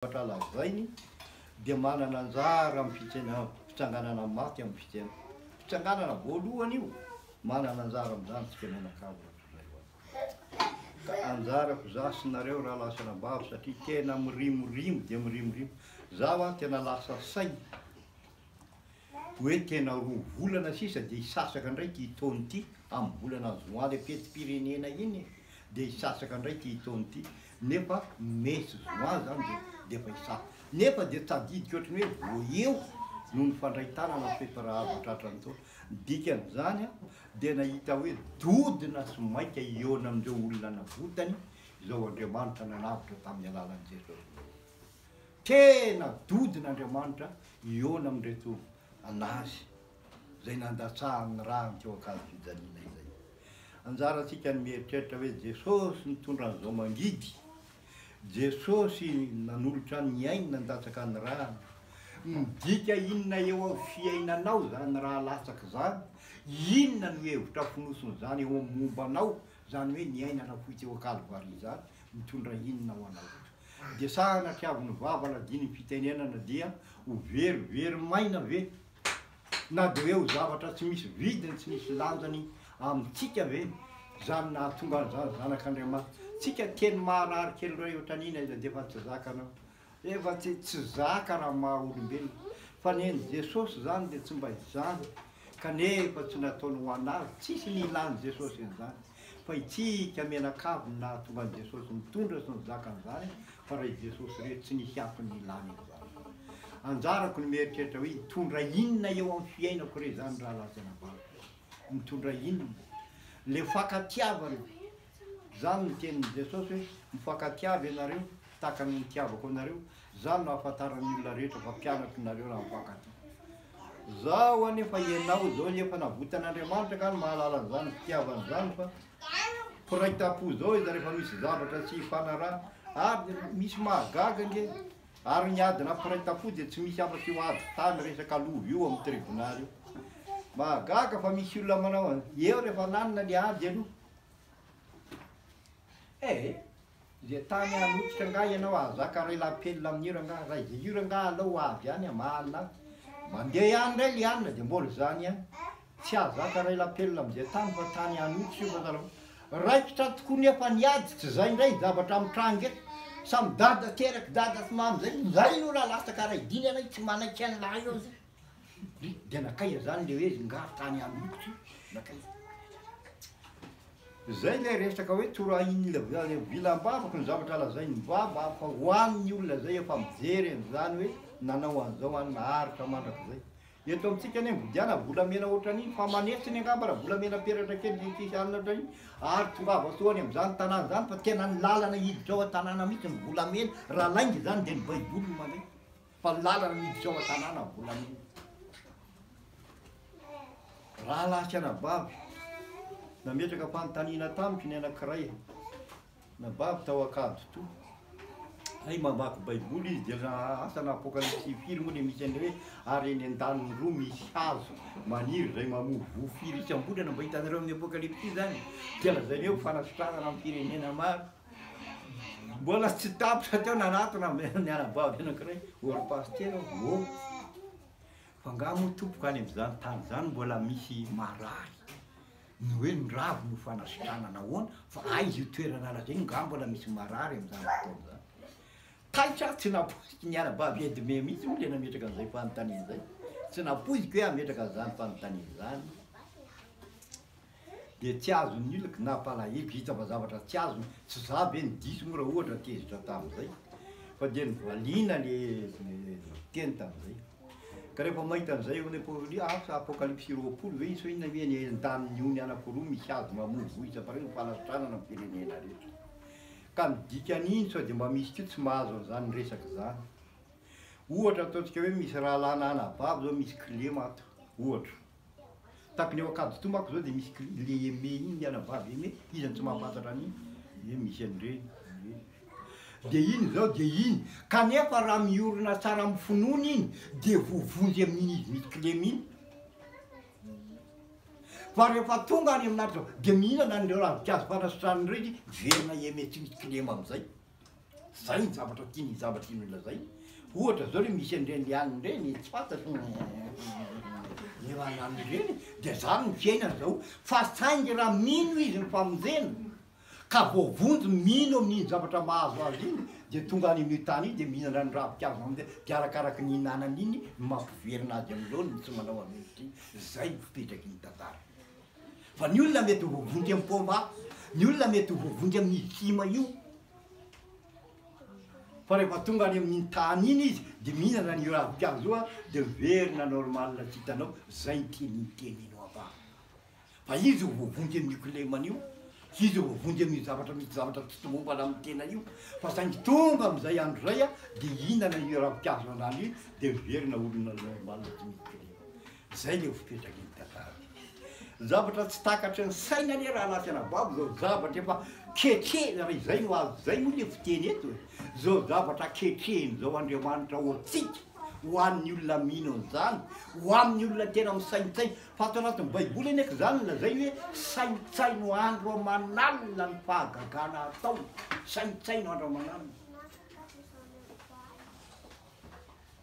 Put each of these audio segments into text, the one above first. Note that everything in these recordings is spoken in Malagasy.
Zavatra lazainy dia manana anjara amin'ny fitsanganana maty amin'ny fitsena. Fitsanganana voalohany io, manana anjara amin'izany tsika mianakavy rahatrizay ho azy. Ka anjarako za sy nareo rahalahy sy anabavy satria tena mirimorimo dia mirimorimo. Za hoa tena lasa saina hoe tena roa volana sisa dia hisasaka indray ity taona ity amin'ny volana juin le fetim-pirenena iny e, dia hisasaka indray ity taona ity nefa mai sy juin zany dia dia efa hisasaka nefa dia tadidiko ohatran'ny hoe vao eo no nifandray tanana fetra tratran'ny taona. Ny dikan'izany dia nahita hoe dodona sy maika hihaona amin'ireo olona navotany izao Andriamanitra nanavotra tamin'ny alalan'i Jesosy izao. Tena dodona Andriamanitra hihaona amin'ireto anazy izay nandatsahany ny rany teo an-kazo fijaliana izay. Anjarantsika ny mieritreritra hoe Jesosy nitondra an'izao mangidy, Jesosy nanolotra ny ainy nandatsaka ny rany. Midika inona eo amin'ny fiainanao izany ra latsaka izany? Inona no hevitra fonosin'izany eo amin'ny momba anao, izany hoe ny aina nafoy teo an-Kalvary izany, mitondra inona ho anao? Dia sanatriavin'ny vava ladino ny fitenenana dia ho very very maina ve? Na dia hoe ho zavatra tsy misy vidiny tsy misy lanjany amintsika ve izany nahatonga an'izany zanak'Andriamanitra? Tsika teny maharary kely iray ohatran'iny aiza dia efa tsy zakanao. Efa tsy tsy zaka raha maha olombelona. Fa nen'i Jesosy izany dia tsy mba izany kanefa tsy nataony ho an'azy, tsisy nilan'i Jesosy an'izany. Fa itsika mianakavy no nahatonga an'i Jesosy nitondra sy nizaka an'izany fa raha i Jesosy irery tsy nisy antony nilany an'izany. Anjarako ny mieritreritra hoe hitondra inona eo amin'ny fiainako re izany rahalahy sy anabavy. Mitondra inona? Le fankatiavana. Izany no tenin'i Jesosy hoe mifankatiava ianareo tahaka ny nitiavako anareo. Izany no ahafantaran'ny olona rehetra fa mpianatro nareo raha mifankatia. Zaho anefa ianao izao efa navotan'Andriamanitra ka no mahalala an'izany fitiavana izany fa mpiray tampo izao izy rehefa misy zavatra tsy ifanarahana ary misy mahagaga ange ary ny adina mpiray tampo dia tsy misy afa-tsy io ady tany resaka lova io amin'ny tribonaly io. Mahagaga fa misy olona manao an eo rehefa nanana le ady aloha eh! Izay tany hanotrika angaha ianao hahazaka ray lapelina amin'io rangaha, raha izay io rangaha alao ho avy any hamahalina azy. Mandeha ihany indray le anona dia mbola izany ihany. Tsy hahazaka ray lapelina amin'izay tany fa tany hanotrika io fa sahala Raikitra tokoa nefa ny ady, tsy izay indray ny zavatra mitranga eto. Samy dada teraky dada sy mama izay, izay no raha latsaka ray dina ianay tsy manaiky an'lah eo izay. Ry, dia nankaiza zany le hoe nga tany Anosy nankaiza? Zay le resaka hoe torahin'ny vilam-bavako ny zavatra lazain'ny vava fa ho an'ny olona zay efa mijery an'izany hoe nanao an'izao any naharitra mandrakizay. Eto amintsika anie mividiana volamena ohatran'iny fa manetsiny angamba raha volamena peratra kely sy tsisy anona ohatran'iny ary tongava soa any amin'izany tanàna izany fa tena ny lalana hiditra ao an-tanàna mihitsy ny volamena, raha lainga izany dia ny baiboly no mandainga. Fa ny lalana miditra ao an-tanàna volamena. Rahalahy sy anabavy, nametraka fanontaniana tamiko ny anankiray anabavy tao Ankaditoa. Hay mamaky Baiboly izy dia asa na Apokalypsy firy moa le misy an'ilay hoe ary eny an-daniny roa misy hazo maniry izay mamoa voa firy isam-bolana mba hitanareo amin'ny Apokalypsy izany dia lazainy hoe ho fanasitranana amin'ny firenena maro. Mbola tsy tapitra teo nanatona ny anabavy anankiray, ô ry pasitera ô, fa angaha moa tompoko any amin'izany tany izany mbola misy marary, ny hoe ny raviny ho fanasitranana ahoana, fa aiza io toerana lazainy angaha mbola misy marary amin'izany fotoana izany. Taitra aho, tsy nampoiziko ny anabavy Edmé mihitsy moa ilay nametraka an'izay fanontaniana izay, tsy nampoiziko hoe hametraka an'izany fanontaniana izany. Dia tsy azon'ny olona ka nampalahelo, hita fa zavatra tsy azony, tsy za ve no diso moa raha ohatra tezitra tamin'izay, fa dia novaliana le teny tamin'izay. Ka rehefa mahita an'izay eo amin'ny asa apokalypsy 20 ve izy sa inona hoe eny an-danin'ny ony anankiroa misy hazo mamoa voa isam-pariny ho fanasitranana ny firenena rehetra. Ka ny dikan'iny sao dia mba misy koa tsy mahazo an'izany resaka izany. Ohatra ataontsika hoe misy rahalahy na anabavy zao misy kilema ato, ohatra. Tahaka ny ao Ankaditoa manko zao dia misy le Aimé iny, ny anabavy Aimé, iza no tsy mahafantatra an'iny? Ie misy an'ireny, ireny. Dia iny izao dia iny, kanefa raha miorina tsara amin'ny finoana iny dia voavonjy amin'iny izy misy kilema iny. Fa rehefa tonga any amin'Atra dia mihinana an'ireo ravinkazo fanasitranana ireo izy, miverina Aimé tsy misy kilema amin'izay. Zay ny zavatra tiany zavatra tiany ho lazaina. Ohatra zao le misy an'ireny alina ireny, tsy fantatro ny raha alina ireny, dia zany ny fiainana zao, fa saingy raha mino izy ny famonjena, ka voavonjy mino amin'iny zavatra mahazo azy iny, dia tonga any amin'io tany io dia mihinana ny ravinkazo amin'izay, dia arakaraky ny ihinanany iny no mampiverina azy amin'ny laoniny, tsy manao an'io, zay ny fipetraky ny tantara. Fa ny olona mety ho voavonjy amin'ny pomba, ny olona mety ho voavonjy amin'io sima io, fa rehefa tonga any amin'iny tany iny izy dia mihinana an'io ravinkazo io dia miverina normal tsy hitanao, zay ny tian'iny teny iny ho ambara. Fa izy ho voavonjy amin'io kilemana io, izy ho voavonjy amin'io zavatra misy zavatra tsy tomombana amin'ny tena io, fa saingy tonga amin'izay andro izay dia hihinana io ravinkazo an'ala io dia miverina olona normal tsy misy kilema. Zay le ho fipetraky ny tantara. Zavatra tsy takatry ny saina anie rahalahy sy anabavy zao zavatra efa ketrehina raha izay no azo izay moa le fiteny eto e. Zao zavatra ketrehiny zao Andriamanitra ho antsika, ho an'ny olona mino an'izany, ho an'ny olona tena misaintsaina. Fa ato anatin'ny baiboly anie ka zany no lazainy hoe saintsaino andro aman'alina ny fahagagana ataony, saintsaino andro aman'alina.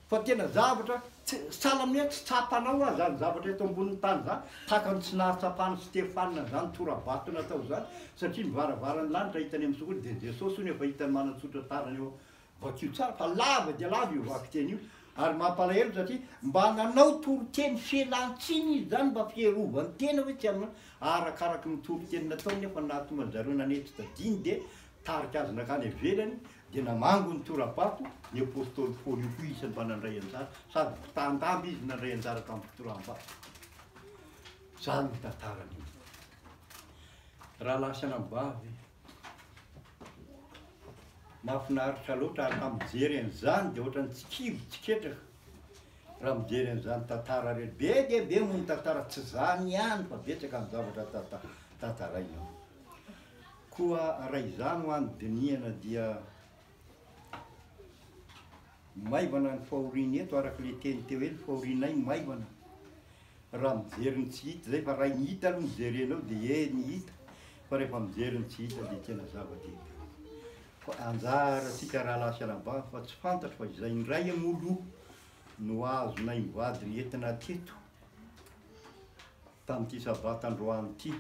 Fa tena zavatra tsy, sahala amin'ny hoe tsy tsapanao aza izany zavatra eto ambonin'ny tany izany, tahaka ny tsy nahatsapan'i Stefana izany tora-bato natao izany, satria ny varavaran'ny lanitra hitany amin'ny sokony dia Jesosy hono efa hitany manatsotra tanana eo, vakio tsara fa lava dia lava io vakiteny io, ary mampalahelo satria mba nanao toriteny fialan-tsiny izy izany mba fiarovany tena hoe tsy hanao, arakaraky ny toriteny nataony nefa ny nahatonga an-jareo nanetry tadiny dia tarika azy nankany ivelany, Dia namango ny tora-bato ny apostoly Paoly io koa isan'ny mba nandray anjara, sady mpitandamba izy nandray anjara tamin'ny fitoram-bato. Izany ny tantaran'io. Rahalahy sy anabavy, mahafinaritra loatra ary raha mijery an'izany dia ohatran'ny tsy kivy tsy ketraka raha mijery an'izany tantara ireny. Be dia be moa ny tantara, tsy izany ihany fa betsaka ny zavatra tantaraina ao. Koa raha izany hoa no dinihana dia maivana ny fahoriana eto araka ilay teny teo hoe ny fahorianay maivana raha mijery ny tsy hita izay fa raha ny hita aloha no jerenao dia e ny hita fa rehefa mijery ny tsy hita dia tena zava-dehibe fa anjarantsika rahalahy sy anabavy fa tsy fantatro fa izay indray moa aloha no azonay mivady nentina teto tamin'ity sabata androany ity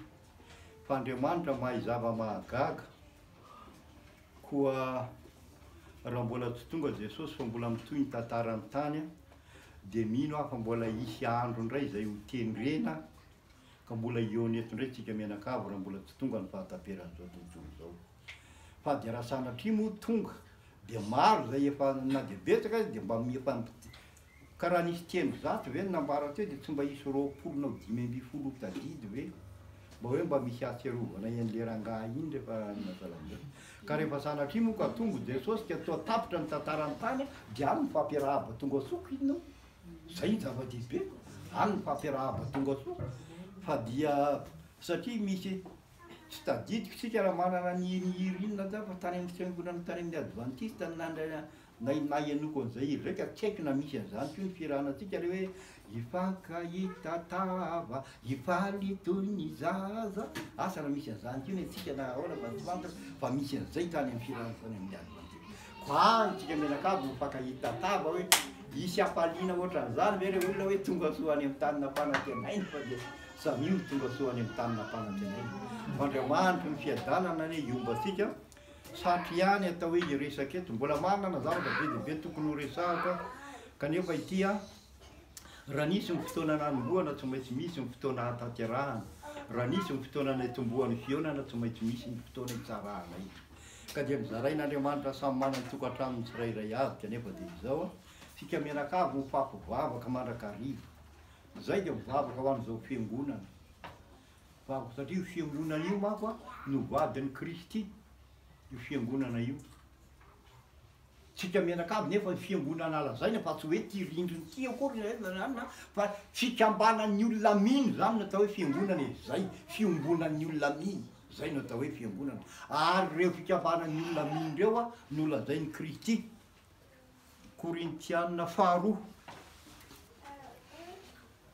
Fa Andriamanitra mahay zava-mahagaga, koa raha mbola tsy tonga Jesosy fa mbola mitohy ny tantaran'ny tany dia mino aho fa mbola hisy andro indray izay ho tendrena ka mbola hihaona eto indray tsika mianakavy raha mbola tsy tonga ny fahataperan'izao tontolo izao. Fa dia raha sanatria moa tonga dia maro izay efa na dia betsaka aza dia mba efa Ka raha nisy 300 ve ny nambara teo dia tsy mba hisy 20 na ho 15 ho tadidy ve? Mba hoe mba misy ahatsiarovana an'le rangahy iny rehefa nasalamizay. Ka rehefa sanatria moa ka tonga Jesosy ka toa tapitra ny tantaran'ny tany dia any mifampiarahaba tonga soa ko inona? Zay ny zava-dehibe, any mifampiarahaba tonga soa fa dia satria misy tsy tadidiko tsika raha manana ny hira inona tany fa tany amin'ny fiangonana tany amin'ny advantista no nandray Na nahenoako an'izay hira izay ka tsy haiko na misy an'izany koa ny fihiranantsika le hoe hifankahita tava, hifaly toy ny zaza, asa raha misy an'izany koa ny antsika na ahoana fa tsy fantako fa misy an'izay tany amin'ny fihirana tany amin'ny advantista. Koa any tsika mianakavy mifankahita tava hoe hisy hafaliana ohatran'izany ve re olona hoe tonga soa any amin'ny tany nampanantenaina fa dia samia ho tonga soa any amin'ny tany nampanantenaina. Fa Andriamanitry ny fiadanana anie hiomba antsika. Satry ihany atao hoe hiresaka eto. Mbola manana zavatra be dia be tokony ho resahako aho, kanefa ity an, raha nisy ny fotoana nanombohana tsy maintsy misy ny fotoana hahatanterahana, raha nisy ny fotoana nitombohan'ny fihaonana tsy maintsy misy ny fotoana hitsarahana eto. Ka dia nozarain'Andriamanitra samy manana ny tokantranony tsirairay avy, kanefa dia izao an, isika mianakavy mifampivavaka mandrakariva. Izay dia mivavaka ho an'izao fiangonana. Vavaka satria io fiangonana io manko no vadin'i Kristy io fiangonana io. Tsika mianakavy nefa ny fiangonana lazaina fa tsy hoe ty rindrina ity akory na fa fikambanan'ny olona mino zany no atao hoe fiangonana e, zay fiombonan'ny olona mino, zay no atao hoe fiangonana. Ary ireo fikambanan'ny olona mino ireo no lazain'i Kristy. Korintiana faharoa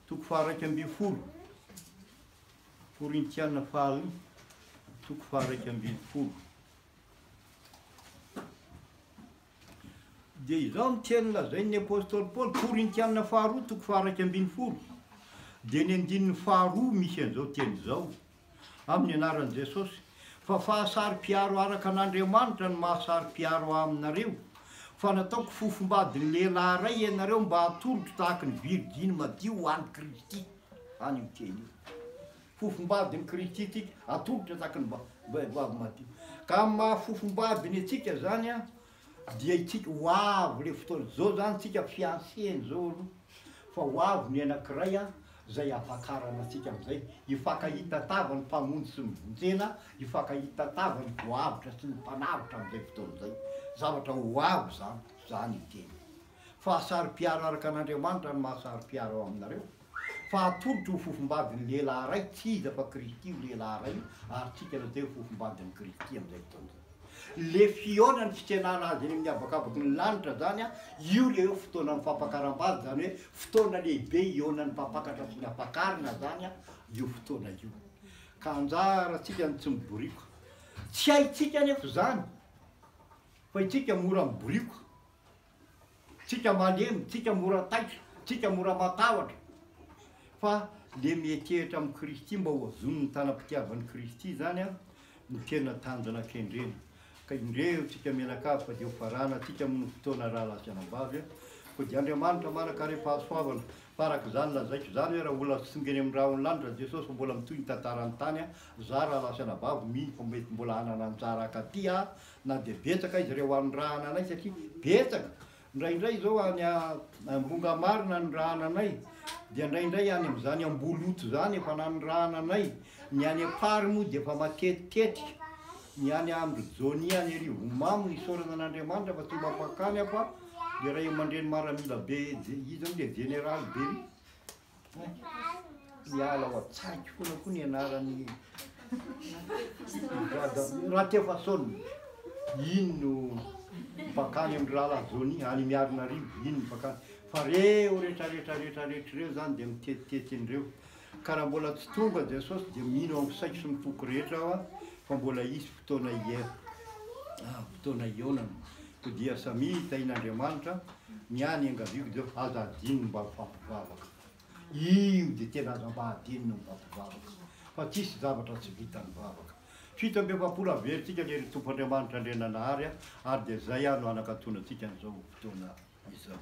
toko faha-11. Korintiana faharoa toko faha-11. Dia izao ny teny lazain'ny apostoly Paoly, Korintiana faharoa toko faha-11, dia ny andininy faharoa misy an'izao teny izao, amin'ny anaran'i Jesosy, fa fahasaro-piaro araka an'Andriamanitra no mahasaro-piaro ahy aminareo, fa nataoko fofombadin'ny lehilahy iray ianareo mba hatolotro tahaky ny virjiny madio ho an'i Kristy. Any io teny io. Fofombadin'i Kristy tsika, atolotra tahaky ny vehivavy madio. Ka amin'ny maha fofombadiny antsika izany an, dia itsika ho avy le fotoana, zao zany tsika fiancé-ny zao aloha, fa ho avy ny anakiray an, zay hampakarana antsika amizay, hifankahita tava ny mpamonjy sy ny vonjena, hifankahita tava ny voavotra sy ny mpanavotra amizay fotoana zay, zavatra ho avy zany, zany io teny io. Fa saro-piaro araka an'Andriamanitra no maha saro-piaro ao aminareo, fa atolotro ho fofombadin'ny lehilahy iray, tsy iza fa Kristy io lehilahy iray io, ary tsika rahateo fofombadin'i Kristy amin'izay fotoana izay. Le fihaonany fitsenana azy eny amin'ny habakabaky ny lanitra zany an, io le hoe fotoanan'ny fampakaram-bady, zany hoe fotoana lehibe hihaonan'ny mpampakatra sy ny ampakarina zany an, io fotoana io. Ka anjarantsika ny tsy miborioka. Tsy haintsika anefa izany, fa itsika mora miborioka. Tsika malemy, tsika mora taitra, tsika mora matahotra, fa le mietehitra amin'i Kristy mba ho azon'ny tanam-pitiavan'i Kristy izany an, no tena tanjona kendrena. Ka indreo tsika mianakavy fa dia ho faranantsika moa ny fotoana rahalahy sy anabavy an. Koa dia Andriamanitra manan-karem-pahasoavana, fa araka izany lazaiko izany hoe raha mbola tsy tonga eny amin'ny rahon'ny lanitra Jesosy fa mbola mitohy ny tantaran'ny tany an, za rahalahy sy anabavy mino fa mety mbola hanana anjara hankaty aho Na dia betsaka izy ireo anondrahana anay satria betsaka, indraindray izao any Ambongamarina anondrahana anay, dia indraindray any amin'izany Amboloto izany efa nanondrahana anay, ny any Ampary moa dia efa matetitetika, ny any amin-dry Johnny any Arivonimamo no isaorana an'Andriamanitra fa tsy mba mpankany aho fa le ray aman-dreny maramila be, iza moa le jeneraly be ry? Miala ao an-tsaiko foana koa ny anaran'i Dada Ratefason. Iny no mpankany amin-dry rahalahy Johnny any Miarinarivo, iny no mpankany. Fa reo rehetra rehetra rehetra rehetra ireo zany dia mitetitety an'ireo. Ka raha mbola tsy tonga Jesosy dia mino amin'ny saiko sy ny foko rehetra aho fa mbola hisy fotoana hie fotoana hihaonana. Koa dia samia tahian'Andriamanitra. Ny ahy ny iangaviako dia aza adino ny mba mifampivavaka. Io dia tena aza mba adino ny mifampivavaka. Fa tsisy zavatra tsy vitan'ny vavaka. 47 Averintsika anie ry Tompo Andriamanitra Andriananahary a, ary dia izay aho no hanakatonantsika an'izao fotoana izao.